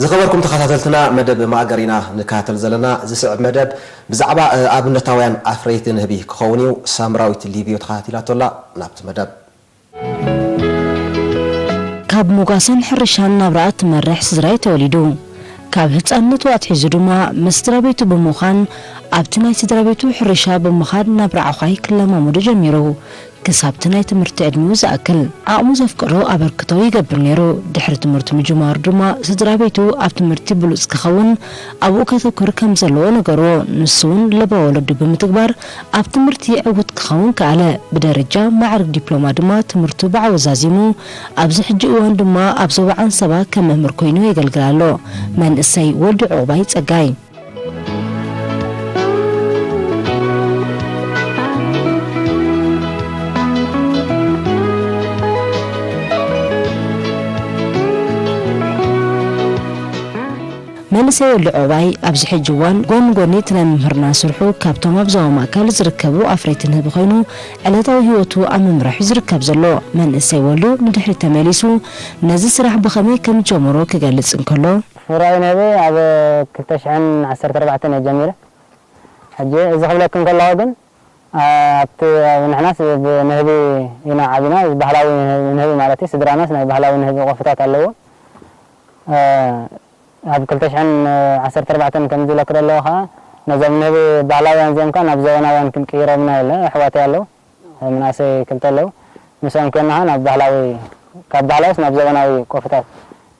ዝኸበርኩም ተኸታተልትና፣ መደብ ማእገር ኢና ንከታተል ዘለና። ዝስዕብ መደብ ብዛዕባ፣ እ፣ ኣብነታውያን ኣፍረይቲ ንህቢ ክኸውን እዩ። ሳምራዊት ሊብዮ ተኸታቲላቶ ኣላ። ናብቲ መደብ። ካብ ሞጋሰን ሕርሻን ናብራ እትመርሕ ስድራ እዩ ተወሊዱ። ካብ ህጻንነቱ ኣትሒዙ ድማ ምስ ስድራ ቤቱ ብምዃን ኣብቲ ናይ ስድራ ቤቱ ሕርሻ ብምኻድ ናብራ ዓዃይ ክለማመዶ ጀሚሩ። ክሳብቲ ናይ ትምህርቲ ዕድሚኡ ዝኣክል ዓቕሙ ዘፍቅዶ ኣበርክቶ ይገብር ነይሩ። ድሕሪ ትምህርቱ ምጅማሩ ድማ ስድራ ቤቱ ኣብ ትምህርቲ ብሉጽ ክኸውን ኣብኡ ከተኩር ከም ዘለዎ ነገርዎ። ንሱ እውን ለበዋ ወለዱ ብምትግባር ኣብ ትምህርቲ ዕዉት ክኸውን ከኣለ። ብደረጃ ማዕርግ ዲፕሎማ ድማ ትምህርቱ ብዓወት ዛዚሙ። ኣብዚ ሕጂ እዋን ድማ ኣብ ዞባ ዓንሰባ ከም መምህር ኮይኑ የገልግል ኣሎ። መንእሰይ ወልዱ ዑቕባይ ጸጋይ። መንእሰይ ወልዱ ዑቕባይ ኣብዚ ሕጂ እዋን ጎኒ ጎኒ እቲ ናይ ምምህርና ስርሑ ካብቶም ኣብ ዞባ ማእከል ዝርከቡ ኣፍረይቲ ንህቢ ኮይኑ፣ ዕለታዊ ህይወቱ ኣብ ምምራሕ እዩ ዝርከብ ዘሎ። መንእሰይ ወልዱ ንድሕሪት ተመሊሱ ነዚ ስራሕ ብኸመይ ከም ዝጀመሮ ክገልጽ እንከሎ፣ ምርኣይ ንህቢ ኣብ ክልተ ሽሕን ዓሰርተ ኣርባዕተን እየ ጀሚረ። ሕጂ እዚ ክብለክን ከለኹ ግን፣ ኣብቲ፣ ንሕናስ ብንህቢ ኢና ዓቢና፣ ባህላዊ ንህቢ ማለት እዩ። ስድራናስ ናይ ባህላዊ ንህቢ ቆፍታት ኣለዎ። እ፣ ኣብ ክልተ ሽሕን ዓሰርተ ኣርባዕተን ከም ዝብለክ ዘለኹ ኸኣ፣ ነዞም ንህቢ ባህላውያን እዚኦም ከኣ ናብ ዘበናውያን ክንቅይሮም ኢና ኢለ፣ ኣሕዋተይ ኣለዉ፣ ምናሰይ ክልተ ኣለዉ። ምስኦም ኴንና ኸኣ ናብ ባህላዊ፣ ካብ ባህላዊስ ናብ ዘበናዊ ቆፍታት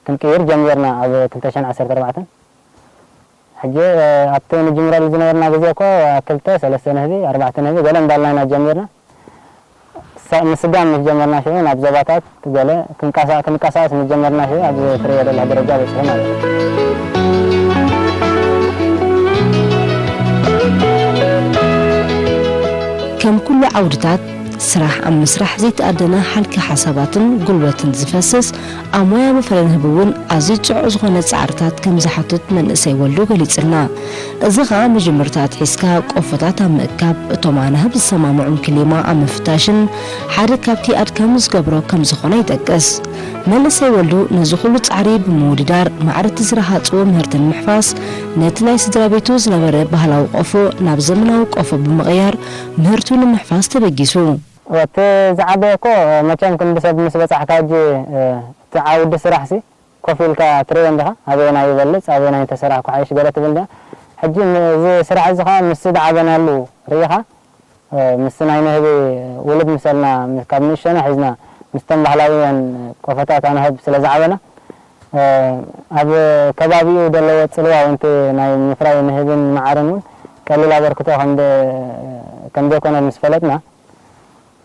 ክንቅይር ጀሚርና ኣብ ክልተ ሽሕን ዓሰርተ ኣርባዕተን። ሕጂ፣ እ፣ ኣብቲ ንጅምረሉ ዝነበርና ግዜ እኮ ክልተ፣ ሰለስተ ንህቢ፣ ኣርባዕተ ንህቢ ገለ እንዳልና ኢና ጀሚርና። ሳ-፣ ምስጋም ምስ ጀመርና ሽዑ ናብ ዞባታት ገለ ክንቀሳ-፣ ክንቀሳቐስ ምስ ጀመርና ሽዑ ኣብዚ ትርእዮ ዘለኻ ደረጃ በጺሑ ማለት እዩ። ከም ኩሉ ዓውድታት ስራሕ፣ ኣብ ምስራሕ ዘይተኣደነ ሃልኪ ሓሳባትን ጉልበትን ዝፈስስ፣ ኣብ ሞያ መፍረ ንህቢ እውን ኣዝዩ ጽዑቕ ዝኾነ ጻዕርታት ከም ዝሓትት መንእሰይ ወልዱ ገሊጽልና። እዚ ኸኣ መጀመርታ ኣትሒዝካ ቆፎታት ኣብ ምእካብ፣ እቶም ኣናህብ ዝሰማምዖም ክሊማ ኣብ ምፍታሽን ሓደ ካብቲ ኣድካሚ ዝገብሮ ከም ዝኾነ ይጠቅስ። መንእሰይ ወልዱ ነዚ ኩሉ ጻዕሪ ብምውድዳር ማዕረ እቲ ዝረሃጽዎ ምህርቲ ንምሕፋስ ነቲ ናይ ስድራ ቤቱ ዝነበረ ባህላዊ ቆፎ ናብ ዘመናዊ ቆፎ ብምቕያር ምህርቱ ንምሕፋስ ተበጊሱ። እቲ ዝዓበየ እኮ መቸም ክንዲ ሰብ ምስ በጻሕካ ሕጂ፣ እ፣ እቲ ዓውዲ ስራሕሲ ኮፍ ኢልካ ትርእዮ እንዲኻ፣ ኣበየናይ ይበልጽ፣ ኣበየናይ እንተሰራሕኩ ሓይሽ ገለ ትብል እንዲኻ። ሕጂ ም-፣ እዚ ስራሕ እዚ ኸኣ ምስ ዝዓበናሉ ርኢኻ፣ እ፣ ምስ ናይ ንህቢ ውልድ ምሰልና፣ ም-፣ ካብ ንእሽቶና ሒዝና ምስቶም ባህላውያን ቆፎታት ኣናህብ ስለ ዝዓበና፣ እ፣ ኣብ ከባቢኡ ዘለዎ ጽልዋ እውን እቲ ናይ ምፍራይ ንህብን መዓርን እውን ቀሊል ኣበርክቶ ከም ደ-፣ ከም ዘይኮነ ምስ ፈለጥና፣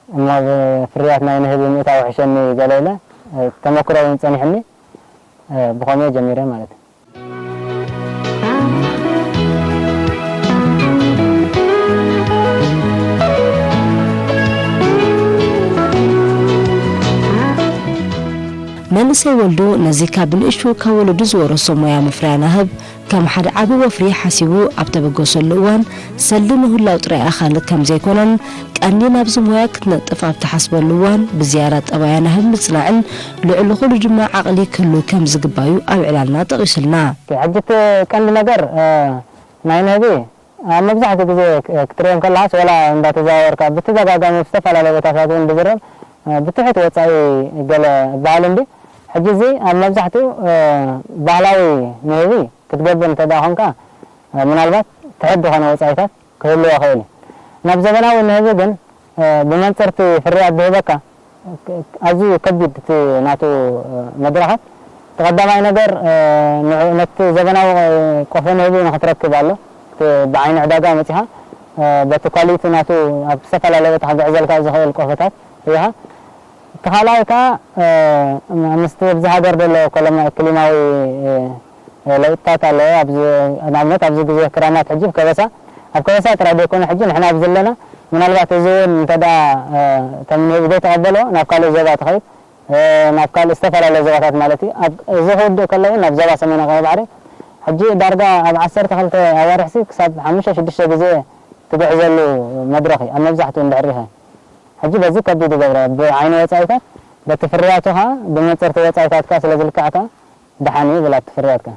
እሞ ኣብ ፍርያት ናይ ንህቢ ምእታው ሕሸኒ ገለ ኢለ፣ እ፣ ተመክሮ እውን ጸኒሕኒ፣ እ፣ ብኸምኡ ጀሚረ ማለት እዩ። መንእሰይ ወልዱ ነዚ ካብ ንእሽቱ ካብ ወለዱ ዝወረሶ ሞያ ምፍራይ ኣናህብ ከም ሓደ ዓቢ ወፍሪ ሓሲቡ ኣብ ተበገሰሉ እዋን፣ ሰልዲ ምህላው ጥራይ ኣኻሊ ከም ዘይኮነን፣ ቀንዲ ናብዚ ሞያ ክትነጥፍ ኣብ ትሓስበሉ እዋን፣ ብዝያዳ ጠባይ ኣናህብ ምጽናዕን ልዕሊ ኩሉ ድማ ዓቕሊ ክህሉ ከም ዝግባዩ ኣብ ዕላልና ጠቒሱልና። ሕጂ እቲ ቀንዲ ነገር፣ እ፣ ናይ ንህቢ ኣብ መብዛሕትኡ ግዜ ክ-፣ ክትሪኦም ከለኻስ፣ ወላ እንዳተዘዋወርካ ብተደጋጋሚ ኣብ ዝተፈላለዩ ቦታታት እውን ብዝረብ፣ እ፣ ብትሑት ወጻኢ ገለ በሃል እንዲ። ሕጂ እዚ ኣብ መብዛሕትኡ፣ እ፣ ባህላዊ ንህቢ ክትገብር እንተ ደኣ ኾንካ፣ እ፣ ምናልባት ትሑት ዝኾነ ወጻኢታት ክህልዎ ይኽእል እዩ። ናብ ዘበናዊ ንህቢ ግን፣ እ፣ ብመንጽር እቲ ፍርያት ዝህበካ ኣዝዩ ከቢድ እቲ ናቱ፣ እ፣ መድረኻት። እቲ ቀዳማይ ነገር፣ እ፣ ንዑ-፣ ነቲ ዘበናዊ ቆፎ ንህቢ ንኽትረክብ ኣሎ። እቲ ብዓይኒ ዕዳጋ መጺኻ፣ እ፣ በቲ ኳሊቲ ናቱ ኣብ ዝተፈላለየ ቦታ ክግዕዘልካ ዝኽእል ቆፎታት ርኢኻ። እቲ ካልኣይ ከኣ፣ እ፣ ምስቲ ኣብዚ ሃገር ዘሎ ኮለማ-፣ ክሊማዊ፣ እ፣ ለውጥታት ኣለዎ። ኣብዚ፣ ንኣብነት ኣብዚ ግዜ ክራማት ሕጂ ኣብ ከበሳ፣ ኣብ ከበሳ ጥራይ ዘይኮነ ሕጂ ንሕና ኣብ ዘለና፣ ምናልባት እዚ እውን እንተ ደኣ፣ እ፣ እቶም ንህቢ ዘይተቐበልዎ ናብ ካልእ ዞባ ትኸይድ፣ እ፣ ናብ ካልእ ዝተፈላለየ ዞባታት ማለት እዩ። ኣብ፣ እዚ ክውድእ ከሎ እውን ናብ ዞባ ሰሜን ቀይሕ ባሕሪ ሕጂ ዳርጋ ኣብ ዓሰርተ ክልተ ኣዋርሕሲ ክሳብ ሓሙሽተ ሽዱሽተ ግዜ ትጉዕዘሉ መድረኽ እዩ፣ ኣብ መብዛሕትኡ እንድሕር ርኢኻ። ሕጂ በዚ ከቢድ ይገብሮ፣ ብዓይኒ ወጻኢታት፣ በቲ ፍርያቱ ኸኣ፣ ብመንጽር እቲ ወጻኢታትካ ስለ ዝልካዕካ፣ ደሓን እዩ ይብል ኣብቲ ፍርያትካ።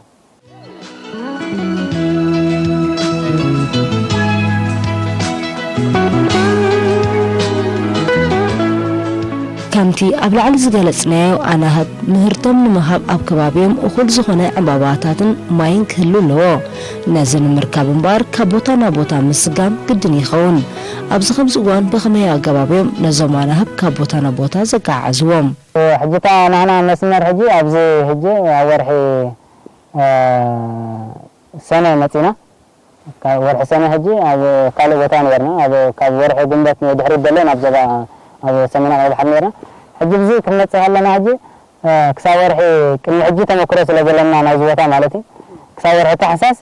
ከምቲ ኣብ ላዕሊ ዝገለጽናዮ ኣናህብ ምህርቶም ንምሃብ ኣብ ከባቢኦም እኹል ዝኾነ ዕምባባታትን ማይን ክህሉ ኣለዎ። ነዚ ንምርካብ እምበኣር ካብ ቦታ ናብ ቦታ ምስጋም ግድን ይኸውን። ኣብዚ ከምዚ እዋን ብኸመይ ኣገባብ እዮም ነዞም ኣናህብ ካብ ቦታ ናብ ቦታ ዘገዓዕዝዎም? ሕጂ እታ ናህና መስመር ሕጂ ኣብዚ ሕጂ ኣብ ወርሒ፣ እ፣ ሰነ መጺና። ካብ ወርሒ ሰነ ሕጂ ኣብ ካልእ ቦታ ነርና። ኣብ፣ ካብ ወርሒ ግንቦት ንድሕሪት ዘሎ ናብ ዞባ ኣብ ሰሜናዊ ቀይሕ ባሕሪ ነርና። ሕጂ ብዚ ክንመጽእ ከለና ሕጂ፣ እ፣ ክሳብ ወርሒ ቅድሚ ሕጂ ተመክሮ ስለ ዘለና ናይዚ ቦታ ማለት እዩ። ክሳብ ወርሒ ታሕሳስ፣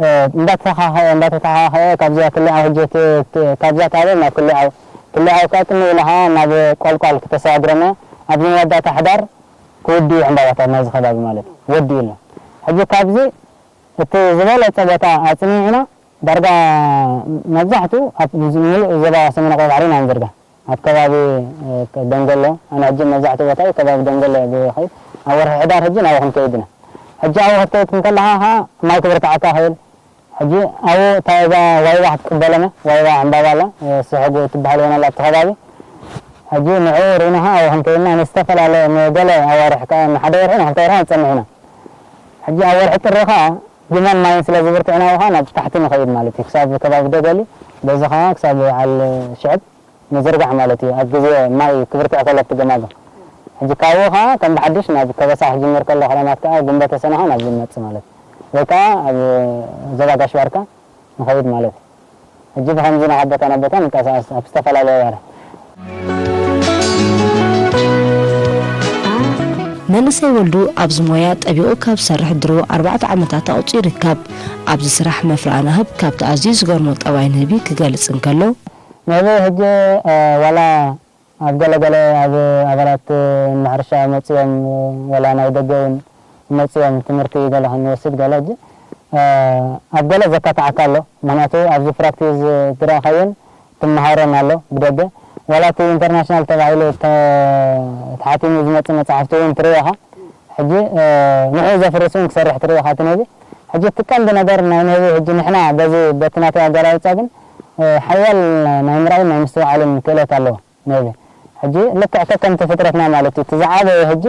እ፣ እንዳተተኻኸየ፣ እንዳተተኻኸየ ካብዚኣ ክልኣው ሕጂ እቲ፣ እቲ፣ ካብዛ ታበል ናብ ክልኣው፣ ክልኣው ከኣ ቅድሚ ኢልኻ ናብ ቆልቋል ክተሰጋግረና ኣብዚ መወዳእታ ሕዳር ክውድኡ ዕምባባታት ናይዚ ከባቢ ማለት እዩ። ወዲኡ ኣሎ። ሕጂ ካብዚ እቲ ዝበለጸ ቦታ ኣጽኒዕና ዳርጋ መብዛሕትኡ ኣብ ምሉእ ዞባ ሰሜን ቀይሕ ባሕሪ ኢና ንዝርጋ። ኣብ ከባቢ፣ እ፣ ደንገሎ፣ ኣነ ሕጂ መብዛሕትኡ ቦታ እዩ ከባቢ ደንገሎ እየ ዝኸይድ። ኣብ ወርሒ ሕዳር ሕጂ ናብኡ ክንከይድ ኢና። ሕጂ ኣብኡ ክትከይድ እንከለኻ ኸኣ ማይ ክብርትዓካ ይኽእል። ሕጂ ኣብኡ እታ እዛ ዋይባ ክትቅበለና፣ ዋይባ ዕምባባ ኣላ፣ እ፣ ስሕጉ ትበሃል እውን ኣላ ኣብቲ ከባቢ። ሕጂ ንዕኡ ርኢና ኸኣ ኣብኡ ክንከይድና ንዝተፈላለየ ንገለ ኣዋርሕ ከኣ ንሓደ ወርሒ ንኽልተ ወርሒ ንጸንሕ ኢና። ሕጂ ኣብ ወርሒ ጥሪ ኸኣ ግመን ማይን ስለ ዝብርትዕና ኸኣ ናብ ታሕቲ ንኸይድ ማለት እዩ። ክሳብ ከባቢ ደገሊ፣ በዚ ኸኣ ክሳብ በዓል ሽዕብ ምዝርጋሕ ማለት እዩ። ኣብ ግዜ ማይ ክብርትዕ ከሎ ኣብቲ ገማግም። ሕጂ ካብኡ ኸኣ ከም ብሓድሽ ናብ ከበሳ ክጅምር ከሎ ክረማት ከኣ ግንቦተ ሰነ ኸኣ ናብዚ ንመጽእ ማለት እዩ። ወይ ከኣ ኣብ ዞባ ጋሽ ባርካ ንኸይድ ማለት እዩ። ሕጂ ብኸምዚ ናብ ቦታ ናብ ቦታ ንንቀሳቐስ ኣብ ዝተፈላለየ ኣዋርሕ። መንእሰይ ወልዱ ኣብዚ ሞያ ጠቢቑ ካብ ዝሰርሕ ድሮ ኣርባዕተ ዓመታት ኣቑጺሩ ይርከብ። ኣብዚ ስራሕ መፍረ ኣናህብ ካብቲ ኣዝዩ ዝገርሞ ጠባይ ንህቢ ክገልጽ እንከሎ፣ ንህቢ ሕጂ፣ እ፣ ዋላ ኣብ ገለ ገለ ኣብ ኣባላት ምሕርሻ መጺኦም፣ ዋላ ናይ ደገ እውን መጺኦም ትምህርቲ ገለ ክንወስድ ገለ ሕጂ፣ እ፣ ኣብ ገለ ዘካትዓካ ኣሎ። ምኽንያቱ ኣብዚ ፕራክቲስ ዝረኣኻዮን ትመሃሮን ኣሎ ብደገ። ዋላ እቲ ኢንተርናሽናል ተባሂሉ ተ-፣ ተሓቲሙ ዝመጽእ መጽሓፍቲ እውን ትርኢ ኢኻ። ሕጂ፣ እ፣ ንዕኡ ዘፍርስ እውን ክሰርሕ ትርኢ ኢኻ እቲ ነዚ። ሕጂ እቲ ቀንዲ ነገር ናይ ነዚ ሕጂ ንሕና በዚ በቲ ናተይ ኣገላልጻ ግን፣ እ፣ ሓያል ናይ ምርኣይን ናይ ምስትውዓልን ክእለት ኣለዎ። ነዚ ሕጂ ልክዕ ከከምቲ ፍጥረትና ማለት እዩ። እቲ ዝዓበየ ሕጂ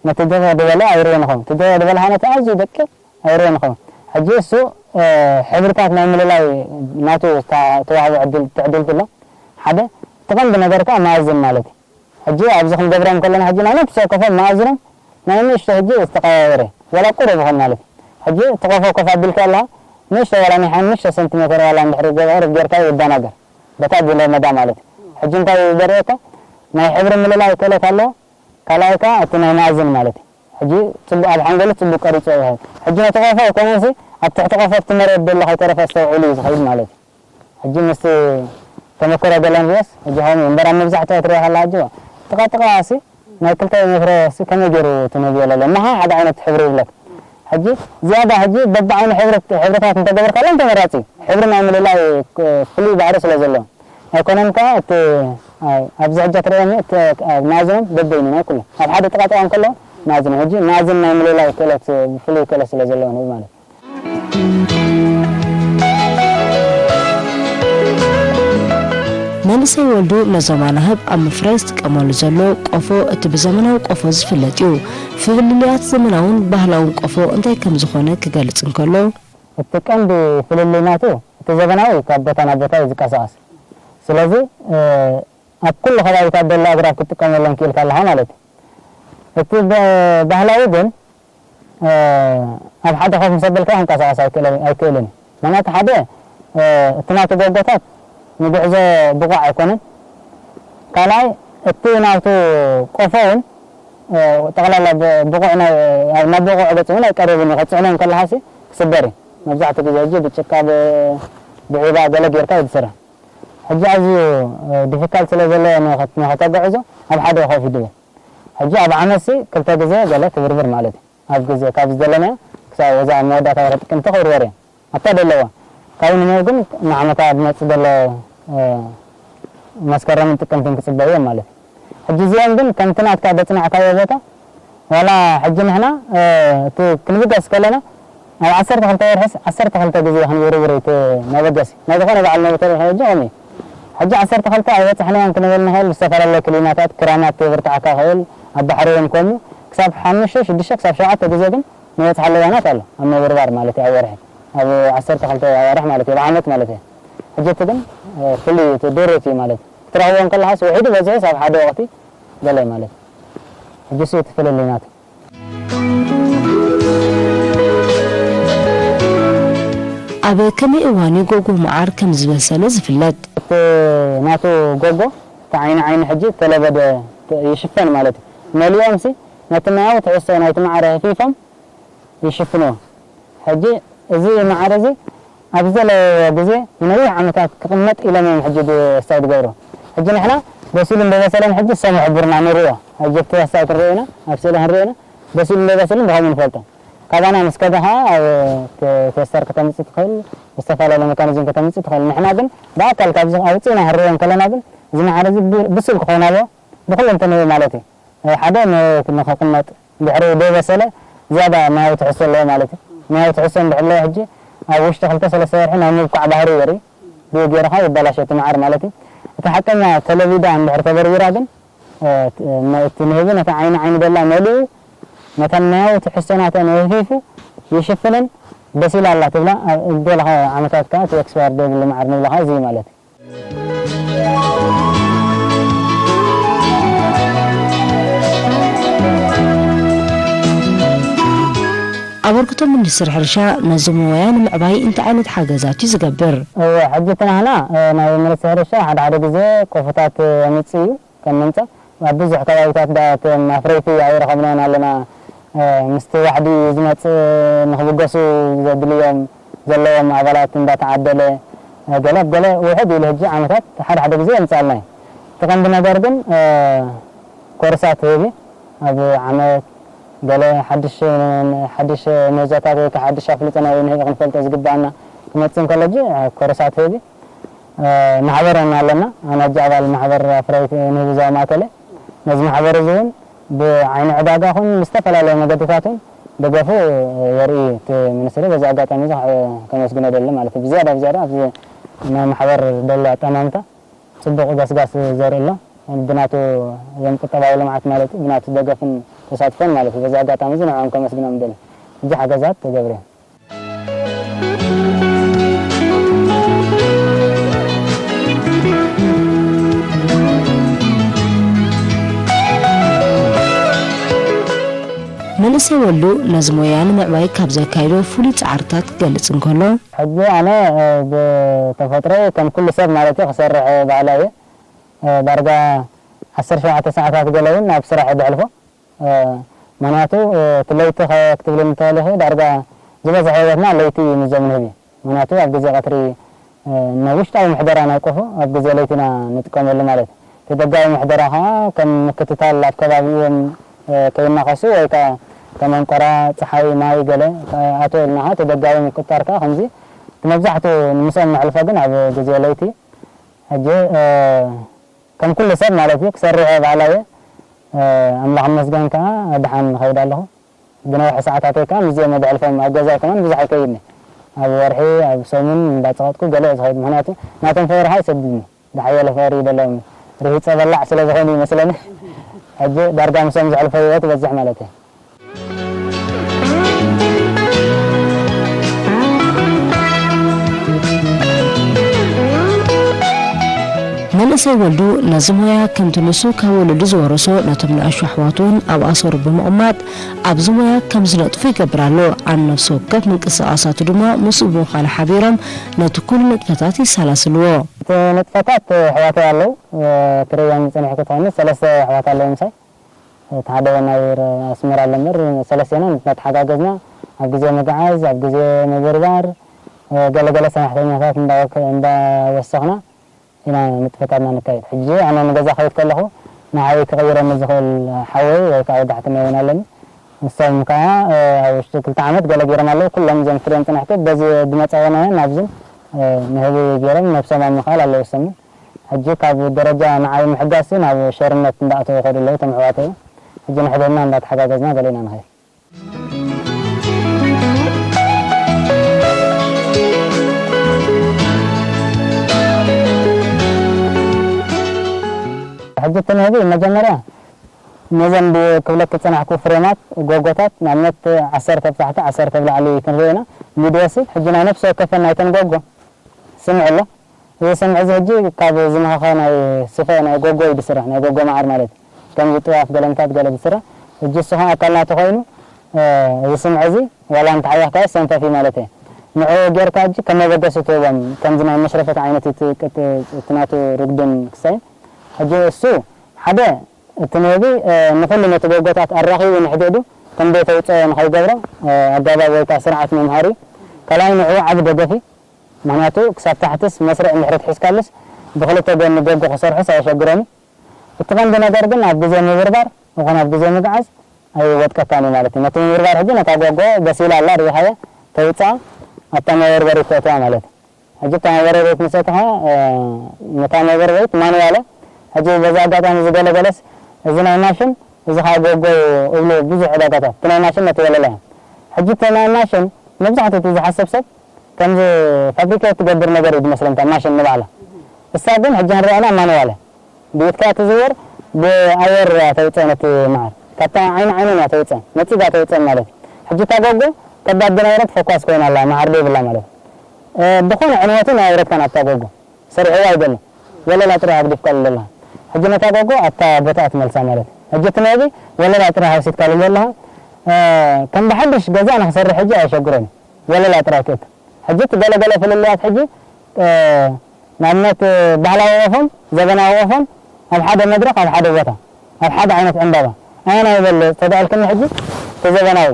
ነቲ ድቕቕ ዝበለ ኣይርእዮን ይኸውን። እቲ ድቕቕ ዝበለ ኸዓ ነቲ ኣዝዩ ደቂቕ ኣይርእዮን ይኸውን። ሕጂ እሱ፣ እ፣ ሕብርታት ናይ ምልላይ ናቱ ዝታ-፣ ተዋህቦ ዕድል፣ ትዕድልቲ ኣሎ። ሓደ፣ እቲ ቀንዲ ነገር ከኣ መኣዝን ማለት እዩ። ሕጂ ኣብዚ ክንገብሮም ከለና ሕጂ ናይ ነፍሲ ወከፎም መኣዝኖም ናይ ንእሽቶ ሕጂ ዝተቀያየረ እዩ። ዋላ ቁሩብ ይኹን ማለት እዩ። ሕጂ እቲ ቆፎ ኮፍ ኣቢልካ ኣለኻ፣ ንእሽቶ ዋላ ናይ ሓሙሽተ ሰንቲሜተር ዋላ እንድሕሪ ገ-፣ ቁሩብ ጌርካ ይደናገር። በታ ጉለመዳ ማለት እዩ። ሕጂ እንታይ ዘርእየካ? ናይ ሕብሪ ምልላይ ክእለት ኣለዎ። ካልኣይ ከኣ እቲ ናይ መኣዝን ማለት እዩ። ሕጂ ጽቡቕ ኣብ ሓንጎሉ ጽቡቕ ቀሪጹ ይኸይድ። ሕጂ ነቲ ቆፎ ኣይኮነንሲ ኣብ ትሕቲ ቆፎ ኣብቲ መሬት ዘሎ ከይተረፈ ኣስተውዒሉ እዩ ዝኸይድ ማለት እዩ። ሕጂ ምስቲ ተመክሮ ገለ ንርእዮስ፣ ሕጂ ከምኡ እምበር ኣብ መብዛሕትኡ ትሪኦ ከላ ሕጂ ጥቓ ጥቓ ሲ ናይ ክልተ ሜትሮ ሲ ከመይ ገይሩ እቲ ነብዮ ለለ? እሞ ሓደ ዓይነት ሕብሪ ይብለክ። ሕጂ ዝያዳ ሕጂ በብዓይኒ ሕብሪ-፣ ሕብርታት እንተገበርካሎም ተመራጺ እዩ። ሕብሪ ናይ ምልላይ ክ-፣ ፍሉይ ባህሪ ስለ ዘለዎ። ኣይኮነን ከኣ እቲ፣ ኣይ፣ ኣብዚ ሕጂ ትርእየኒ እቲ፣ ኣብ መኣዝኖም በበይኑ ናይ ኩሉ። ኣብ ሓደ ጥቓ ጥቓ እንከሎ መኣዝኖም። ሕጂ መኣዝን ናይ ምልላይ ክእለት፣ ፍሉይ ክእለት ስለ ዘለዎ ንብል ማለት እዩ። መንእሰይ ወልዱ ነዞም ኣናህብ ኣብ ምፍራይ ዝጥቀመሉ ዘሎ ቆፎ፣ እቲ ብዘመናዊ ቆፎ ዝፍለጥ እዩ። ፍልልያት ዘመናውን ባህላውን ቆፎ እንታይ ከም ዝኾነ ክገልጽ እንከሎ፣ እቲ ቀንዲ ፍልልይ ናቱ፣ እቲ ዘመናዊ ካብ ቦታ ናብ ቦታ እዩ ዝንቀሳቐስ። ስለዚ፣ እ፣ ኣብ ኩሉ ከባቢታት ዘሎ ኣግራብ ክትጥቀመሎም ክኢልካ ኣለኻ ማለት እዩ። እቲ ብ-፣ ባህላዊ ግን፣ እ፣ ኣብ ሓደ ኮፍ ምስ ኣበልካ ክንቀሳቐስ ኣይክእለ-፣ ኣይክእልን እዩ። ምኽንያቱ ሓደ፣ እ፣ እቲ ናቱ ጎጎታት ንጉዕዞ ብቑዕ ኣይኮነን። ካልኣይ፣ እቲ ናቱ ቆፎ እውን፣ እ፣ ጠቕላላ ብ-፣ ብቑዕ ናይ፣ ኣብ፣ ናብ ብቑዕ ገጽ እውን ኣይቀርብን እዩ። ክትጽዕኖ እንከለኻሲ ክስበር እዩ። መብዛሕትኡ ግዜ ሕጂ ብጭቃ፣ ብ-፣ ብዒባ ገለ ጌርካ እዩ ዝስራሕ። ሕጂ ኣዝዩ፣ እ፣ ዲፊካልት ስለ ዘሎ ንኸት-፣ ንኸተጓዕዞ ኣብ ሓደ ኮፍ ይድብል። ሕጂ ኣብ ዓመትሲ ክልተ ግዜ ገለ ትብርብር ማለት እዩ። ኣብ ግዜ ካብ ዝደለናዮ ክሳብ እዛ መወዳእታ ወርሒ ጥቅምቲ ክብርበር እየን። ኣብታ ደለዋ። ካብኡ ንንየው ግን ንዓመታ ዝመጽእ ዘሎ፣ እ፣ መስከረምን ጥቅምትን ክጽበዩ እዮም ማለት እዩ። ሕጂ እዚኦም ግን ከምቲ ናትካ ዘጽናዕካዮ ቦታ፣ ዋላ ሕጂ ንሕና፣ እ፣ እቲ ክንብገስ ከለና ኣብ ዓሰርተ ክልተ ወርሕስ ዓሰርተ ክልተ ግዜ ክንብርብር እዩ እቲ መበገሲ። ናይ ዝኾነ በዓል መበተሪ ሕጂ ከምኡ እዩ። ሕጂ ዓሰርተ ክልተ ኣይበጻሕናዮን ክንብል ንኽእል፣ ብዝተፈላለየ ክሊማታት ክራማት የብርትዓካ ይኽእል፣ ኣብ ባሕሪ እውን ከምኡ፣ ክሳብ ሓሙሽተ፣ ሽዱሽተ፣ ክሳብ ሸውዓተ ግዜ ግን ንበጽሓሉ እዋናት ኣሎ፣ ኣብ ምብርባር ማለት እዩ፣ ኣብ ወርሒ፣ ኣብ ዓሰርተ ክልተ ኣዋርሕ ማለት እዩ፣ ኣብ ዓመት ማለት እዩ። ሕጂ እቲ ግን፣ እ፣ ፍሉይ እዩ፣ እቲ ድሩት እዩ ማለት እዩ። ክትረኽቦ እንከለኻስ ውሒዱ በዚሑ ኣብ ሓደ ወቕቲ ገለ ማለት እዩ። ሕጂ እሱ እዩ እቲ ፍልልይ ናቱ። ኣብ ከመይ እዋን እዩ ጎጎ መዓር ከም ዝበሰለ ዝፍለጥ? እቲ ናቱ ጎጎ፣ እቲ ዓይኒ ዓይኒ ሕጂ ተለበደ ይሽፈን ማለት እዩ። መሊኦምሲ ነቲ ማያዊ ትሕዝቶ ናይቲ መዓር ህፊፎም ይሽፍንዎ። ሕጂ እዚ መዓር እዚ ኣብ ዝደለይዎ ግዜ ንነዊሕ ዓመታት ክቕመጥ ኢሎም እዮም ሕጂ ድ-፣ ስታይ ዝገብሩ። ሕጂ ንሕና በሲሉ እንዶ በሰለን ሕጂ እሶም ይሕብሩና ንሪኦ። ሕጂ ኣብቲ ስታይ ክንሪኦ ኢና፣ ኣብ ስእሊ ክንሪኦ ኢና። በሲሉ እንዶ በሰለን ብኸምኡ ንፈልጦ። ካባና ምስ ከደ ኸዓ ኣብ ተ-፣ ቴስተር ከተምጽእ ትኽእል፣ ብዝተፈላለየ መካኒዝም ከተምጽእ ትኽእል። ንሕና ግን ብኣካል ካብዚ ኣውጺእና ክንሪኦ እንከለና ግን እዚ መዓር እዚ ብ-፣ ብሱል ክኸውን ኣለዎ ብኹለንተንኡ ማለት እዩ። ሓደ ን-፣ ንኽቕመጥ ድሕሪ ደይበሰለ ዝያዳ ማያዊ ትሕዝቶ ኣለዎ ማለት እዩ። ማያዊ ትሕዝቶ እንድሕር ኣለዎ ሕጂ ኣብ ውሽጢ ክልተ ሰለስተ ወርሒ ናይ ምብኳዕ ባህሪ የርኢ። ብኡ ገይርኻ ይበላሾ እቲ መዓር ማለት እዩ። እቲ ሓቀኛ ተለቢዳ እንድሕር ተበርቢራ ግን፣ እ፣ እቲ ንህቢ ነቲ ዓይኒ ዓይኒ ደላ መሊኡ ነተን ማያዊ ትሕዝቶናተን ወፊፉ ይሽፍነን በሲላ ኣላ ትብላ። ኣብ ገለ ዓመታት ከኣ እቲ ኤክስፓየር ዘይብሉ መዓር ንብሎ ከኣ እዚ እዩ ማለት እዩ። ኣበርክቶ ሚኒስትሪ ሕርሻ ነዚ ሞያ ንምዕባይ እንታይ ዓይነት ሓገዛት እዩ ዝገብር? እወ፣ ሕጂ እቲ ናህና፣ እ፣ ናይ ሚኒስትሪ ሕርሻ ሓደ ሓደ ግዜ ቆፎታት፣ እ፣ የምጽእ እዩ። ከም ምምጻእ ኣብ ብዙሕ ከባቢታት ደኣ እቶም ኣፍረይቲ ኣይረኸብናዮን ኣለና። እ፣ ምስቲ ዋሕዲ ዝመጽእ ንኽብገሱ ዘድልዮም ዘለዎም ኣባላት እንዳተዓደለ፣ እ፣ ገለ ኣብ ገለ ውሕድ ኢሉ ሕጂ ዓመታት ሓደ ሓደ ግዜ የምጽኣልና እዩ። እቲ ቀንዲ ነገር ግን፣ እ፣ ኮርሳት ህቢ ኣብ ዓመት ገለ ሓድሽ፣ ሓድሽ ምህዞታት ወይ ከዓ ሓድሽ ኣፍልጦ ናይ ንህቢ ክንፈልጦ ዝግብኣና ክመጽእ እንከሎ ሕጂ፣ እ፣ ኮርሳት ህቢ እ፣ ማሕበር ኢና ኣለና። ኣነ ሕጂ ኣባል ማሕበር ኣፍራይት ንህቢ ዞባ ማእከል እየ። ነዚ ማሕበር እዚ እውን ብዓይኒ ዕዳጋ ኹን ብዝተፈላለየ መገድታት እውን ደገፉ የርኢ እቲ ሚኒስትሪ። በዚ ኣጋጣሚ እዚ ከ-፣ ከመስግኖ ደሊ ማለት እዩ። ብዝያዳ ብዝያዳ ኣብዚ ናይ ማሕበር ደሎ ኣጠማምታ ጽቡቕ ገስጋስ ዘርኢ ኣሎ። ብናቱ እዮም ቁጠባዊ ልምዓት ማለት እዩ፣ ብናቱ ደገፍን ተሳትፎን ማለት እዩ። በዚ ኣጋጣሚ እዚ ንዕኦም ከመስግኖም ደሊ። ሕጂ ሓገዛት ተገብሩ እዮም። መንእሰይ ወልዱ ነዚ ሞያ ንምዕባይ ካብ ዘካይዶ ፍሉይ ጻዕርታት ክገልጽ እንከሎ፣ ሕጂ ኣነ ብተፈጥሮይ ከም ኩሉ ሰብ ማለት እዩ ክሰርሕ በሃላይ እየ። ዳርጋ ዓሰርተ ሸውዓተ ሰዓታት ገለ እውን ኣብ ስራሕ እየ ዘሕልፎ። ምኽንያቱ እቲ ለይቲ ከ ክትብልኒ እንተኾይንኺ ዳርጋ ዝበዝሐ ህይወትና ለይቲ እዩ ምዞም ንህቢ። ምኽንያቱ ኣብ ግዜ ቀትሪ ናብ ውሽጣዊ ምሕደራ ናይ ቆፎ ኣብ ግዜ ለይቲ ኢና ንጥቀመሉ ማለት እዩ። እቲ ደጋዊ ምሕደራ ከኣ ከም ምክትታል ኣብ ከባቢኡ እዮም ከይናኸሱ ወይ ከኣ ከም ኣንቆራ፣ ጸሓይ፣ ማይ ገለ ኣትዮ ኢልና ከኣ እቲ ደጋዊ ምቁጽጻር ከኣ ከምዚ እቲ መብዛሕትኡ ምስኦም ነሕልፎ ግን ኣብ ግዜ ለይቲ። ሕጂ ከም ኩሉ ሰብ ማለት እዩ ክሰርሕ እየ በሃላይ እየ። ኣምላኽ ይመስገን ከኣ ደሓን እኸይድ ኣለኹ። ዝነውሐ ሰዓታተይ ከኣ ምስዚኦም እየ ዘሕልፎም፣ ኣብ ገዛይ ከማን ብዙሕ ኣይከይድን እየ። ኣብ ወርሒ ኣብ ሰሙን እንዳጸቐጥኩ ገለ እየ ዝኸይድ፣ ምኽንያቱ ናቶም ፍቕሪ ከኣ ይሰድድኒ፣ ዝሓየለ ፍቕሪ እዩ ዘለዎም፣ ርሂጸ በላዕ ስለ ዝኾኑ ይመስለኒ። ሕጂ ዳርጋ ምስኦም ዘሕልፎ ህይወት ይበዝሕ ማለት እየ። መንእሰይ ወልዱ ነዚ ሞያ ከምቲ ንሱ ካብ ወለዱ ዝወረሶ ነቶም ንኣሽቱ ኣሕዋቱ እውን ኣብ ኣሰሩ ብምቕማጥ ኣብዚ ሞያ ከም ዝነጥፉ ይገብር ኣሎ። ኣብ ነፍሲ ወከፍ ምንቅስቓሳቱ ድማ ምስኡ ብምዃን ሓቢሮም ነቲ ኩሉ ንጥፈታት ይሰላስልዎ። እቲ ንጥፈታት ኣሕዋተይ ኣለዉ፣ ትርእዮም ዝጸኒሕኩ ትኾኒ ሰለስተ ኣሕዋት ኣለዉ ምሳይ። እቲ ሓደ ናይ ኣስመራ ኣሎ እምበር፣ ሰለስቴና እናተሓጋገዝና ኣብ ግዜ ምግዓዝ፣ ኣብ ግዜ ምብርባር፣ ገለገለ ሰራሕተኛታት እንዳወክ-፣ እንዳወሰኽና ኢና ንጥፈታትና ነካይድ። ሕጂ ኣነ ንገዛ ክኸይድ ከለኹ ንዓይ ክቕይረኒ ዝኽእል ሓወይ ወይ ከዓ ወዲ ሓትነይ እውን ኣለኒ። ንሶም ከዓ ኣብ ውሽጢ ክልተ ዓመት ገለ ገይሮም ኣለዉ። ኩሎም እዞም ትሪኦም ፅናሕቲ በዚ ዝመፀወናዮ ናብዝን ንህቢ ገይሮም ነብሶም ኣብ ምኽኣል ኣለዉ። እሶም ሕጂ ካብ ደረጃ ንዓይ ምሕጋዝሲ ናብ ሸርነት እንዳኣተዉ ይኸዱ ኣለዉ እቶም ኣሕዋተይ። ሕጂ ንሕድሕድና እንዳተሓጋገዝና ገለ ኢና ንኸይድ። ሕጂ እቲ ንህቢ መጀመርያ ነዘን ብክብለክ ዝጸናሕኩ ፍሬማት፣ ጎጎታት፣ ንኣብነት ዓሰርተ ብታሕቲ፣ ዓሰርተ ብላዕሊ ክንርኢ ኢና። ሚድወሲ፣ ሕጂ ናይ ነፍሲ ወከፈን ናይተን ጎጎ ስምዒ ኣሎ። እዚ ስምዒ እዚ ሕጂ ካብ ዝመኸኸ ናይ ስፈ ናይ ጎጎ እዩ ዝስራሕ፣ ናይ ጎጎ መዓር ማለት እዩ። ከምዚ ጥዋፍ ገለምታት ገለ ዝስራሕ። ሕጂ እሱ ኸዓ ኣካል ናቱ ኮይኑ፣ እ፣ እዚ ስምዒ እዚ ዋላ እንተሓያኽካዮ ሰንፈፍ እዩ ማለት እየ። ንዕኡ ጌርካ ሕጂ ከም መበገሲ ትህቦም፣ ከምዚ ናይ መሽረፈት ዓይነት እዩ እቲ ቅጥ-፣ እቲ ናቱ ርጉድን ክሳይን። ሕጂ እሱ ሓደ እቲ ንህቢ፣ እ፣ ንኹሉ ነቲ ጎጎታት ኣራኺቡ ንሕድሕዱ ከም ዘይተውፅኦ ንኸይገብሮ፣ እ፣ ኣገባብ ወይ ከዓ ስርዓት ምምሃር እዩ። ካልኣይ ንዕኡ ዓቢ ደገፍ እዩ። ምኽንያቱ ክሳብ ታሕትስ መስርዕ እንድሕሪ ትሒዝካሉስ ብኽልተ ጎኒ ጎጎ ክሰርሑስ ኣየሸግሮም እዩ። እቲ ቀንዲ ነገር ግን ኣብ ግዜ ምብርባር ይኹን ኣብ ግዜ ምግዓዝ ኣይወድቀካን እዩ ማለት እዩ። ነቲ ምብርባር ሕጂ ነታ ጎጎ በሲላ ኣላ ርኢኻያ ተውፅኣ ኣብታ መበርበሪት ተእትዋ ማለት እዩ። ሕጂ እታ መበርበሪት ምስ ኣእተኻ፣ እ፣ ነታ መበርበሪት ማንዋለ ሕጂ በዚ ኣጋጣሚ ዝገለገለስ እዚ ናይ ማሽን እዚ ኸዓ ጎጎ እዩ እብሉ ብዙሕ ዕዳጋታት እቲ ናይ ማሽን ነቲ ወለላ እዩ። ሕጂ እቲ ናይ ማሽን መብዛሕትኡ እቲ ዝሓስብ ሰብ ከምዚ ፋብሪኬት ትገብር ነገር እዩ ዝመስለንታ ማሽን ንባዕላ። እሳ ግን ሕጂ ንሪኣና ማንዋለ ብኢድካ ትዝወር፣ ብኣየር እያ ተውፅኦ ነቲ መዓር። ካብታ ዓይኒ ዓይነን እያ ተውፅኦ፣ ነፂጋ ተውፅኦ ማለት እዩ። ሕጂ እታ ጎጎ ከባድ ዝነበረት ፈኳስ ኮይና ኣላ፣ መዓር ዘይብላ ማለት እዩ። እ፣ ብኾነ ዕንወትን ኣየውረድካን ኣብታ ጎጎ። ሰሪሕዋ ኣይደልን። ወለላ ጥራይ ኣግዲፍካሉ ዘለኻ። ሕጂ ነታ ጎጎ ኣብታ ቦታኣ ትመልሳ ማለት እዩ። ሕጂ እቲ ንህቢ ወለላ ጥራይ ሃውሲትካሉ ዘለኻ። እ፣ ከም ብሓድሽ ገዛ ንኽሰርሕ ሕጂ ኣየሸግሮን እዩ። ወለላ ጥራይ ክእክብ። ሕጂ እቲ ገለገለ ፍልልያት ሕጂ፣ እ፣ ንኣብነት ባህላዊ ቆፎን ዘበናዊ ቆፎን ኣብ ሓደ መድረኽ፣ ኣብ ሓደ ቦታ፣ ኣብ ሓደ ዓይነት ዕምባባ ኣየናይ ይበልጽ ተዳልክኒ ሕጂ እቲ ዘበናዊ።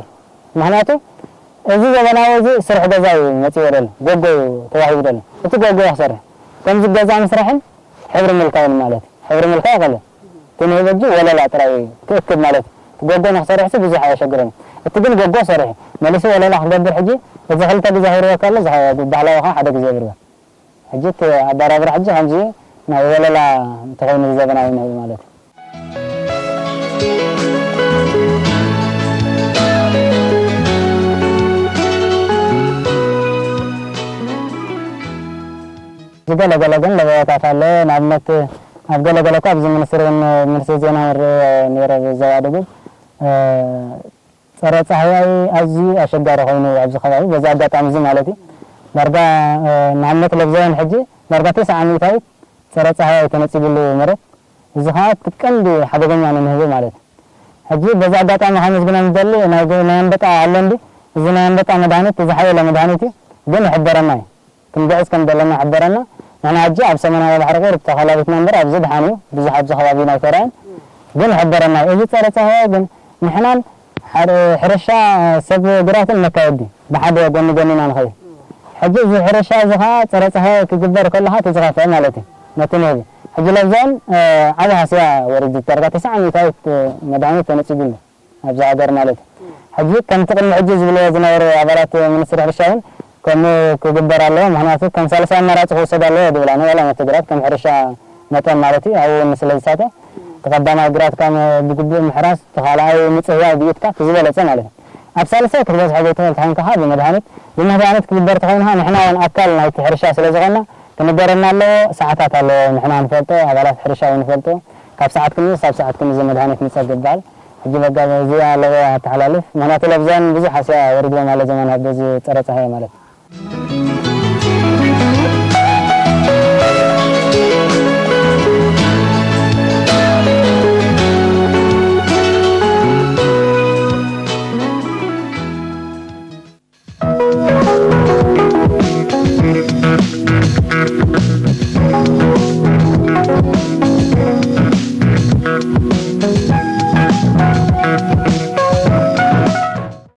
ምኽንያቱ እዚ ዘበናዊ እዚ ስራሕ ገዛ እዩ መጺኡ ዘሎ፣ ጎጎ እዩ ተዋሂቡ ዘሎ። እቲ ጎጎ እዩ ክሰርሕ። ከምዚ ገዛ ምስራሕን ሕብሪ ምልካይን ማለት እዩ። ሕብሪ ምልካይ ከለ እቲ ንህቢ ሕጂ ወለላ ጥራይ እዩ ክእክብ ማለት እዩ። እቲ ጎጎ ንክሰርሕሲ ብዙሕ ኣየሸግርን እዩ። እቲ ግን ጎጎ ሰሪሑ መሊሱ ወለላ ክገብር ሕጂ እዚ ክልተ ግዜ ክብርበካ ኣሎ፣ እዚ ባህላዊ ከዓ ሓደ ግዜ ይብርበር። ሕጂ እቲ ኣበራብራ ሕጂ ከምዚ ናይ ወለላ እንተኾይኑ ዘበናዊ ንህቢ ማለት እዩ። እዚ ገለ ገለ ግን ለበዋታት ኣሎ። ንኣብነት ኣብ ገለ ገለ እኳ ኣብዚ ሚኒስትሪ እውን፣ ሚኒስትሪ ዜና እውን ርኤዮ ነይረ፣ ብዞባ ደቡብ፣ እ፣ ጸረ ጻህያይ ኣዝዩ ኣሸጋሪ ኮይኑ ኣብዚ ከባቢ፣ በዚ ኣጋጣሚ እዚ ማለት እዩ። ዳርጋ፣ እ፣ ንኣብነት ለብዘወን ሕጂ ዳርጋ ተስዓ ሚእታዊት ጸረ ጻህያይ ተነጺጉሉ መሬት፣ እዚ ኸኣ እቲ ቀንዲ ሓደገኛ ንንህቢ ማለት እዩ። ሕጂ በዚ ኣጋጣሚ ከመስግኖም ዝደሊ ናይ ገ-፣ ናይ ኣንበጣ ኣሎ እንዲ፣ እዚ ናይ ኣንበጣ መድሃኒት ዝሓየለ መድሃኒት እዩ፣ ግን ይሕበረና እዩ። ክንግዕዝ ከም ዘለና ይሕበረና። ንሕና ሕጂ ኣብ ሰሜናዊ ባሕሪ ቁሩብ ተኸላቢትና እምበር ኣብዚ ደሓን እዩ፣ ብዙሕ ኣብዚ ከባቢ ኣይተራእየን። ግን ይሕበረና እዩ። እዚ ጸረ ጻህያይ ግን ንሕናን ሓደ ሕርሻ ሰብ ግራትን ነካይድ ብሓደ ጎኒ ጎኒ ኢና ንኸይድ። ሕጂ እዚ ሕርሻ እዚ ኸዓ ጸረ ጻህያይ ክግበር ከሎ ኸዓ እቲ ዝኸፍአ ማለት እዩ ነቲ ንህቢ። ሕጂ ለብዛን፣ እ፣ ዓቢ ሃስያ ወሪዱ ዳርጋ ተስዓ ሚእታዊት፣ እ፣ መድሃኒት ተነጺጉሉ ኣብዚ ሃገር ማለት እዩ። ሕጂ ከምቲ ቅድሚ ሕጂ ዝብልዎ ዝነበሩ ኣባላት ሚኒስትሪ ሕርሻ እውን ከምኡ ክግበር ኣለዎ። ምኽንያቱ ከም ሳልሳይ ኣማራጺ ክውሰድ ኣለዎ ዝብላ ንዋላ መተግራት ከም ሕርሻ መጠን ማለት እዩ። ኣብኡ እውን ስለ ዝሳተ እቲ ቀዳማይ ግራትካ ም-፣ ብግቡእ ምሕራስ፣ እቲ ካልኣይ ምጽህያይ ብኢድካ እቲ ዝበለጸ ማለት እዩ። ኣብ ሳልሳይ ክትበጽሖ ዘይትኽእል ተኾይንካ ኸዓ ብመድሃኒት፣ ብመድሃኒት ክግበር ተኾይኑ ኸዓ ንሕና እውን ኣካል ናይቲ ሕርሻ ስለ ዝኾንና ክንገረና ኣለዎ። ሰዓታት ኣለዎ፣ ንሕና ንፈልጦ፣ ኣባላት ሕርሻ እውን ንፈልጦ። ካብ ሰዓት ክንዲ ክሳብ ሰዓት ክንዲ እዚ መድሃኒት ምጸግ ይበሃል። ሕጂ በቃ እዚኣ ኣለዎ ኣተሓላልፍ። ምኽንያቱ ለብዘን ብዙሕ ሃስያ ወሪድዎም ኣሎ ዘመናት በዚ ጸረ ጻህያይ ማለት እዩ።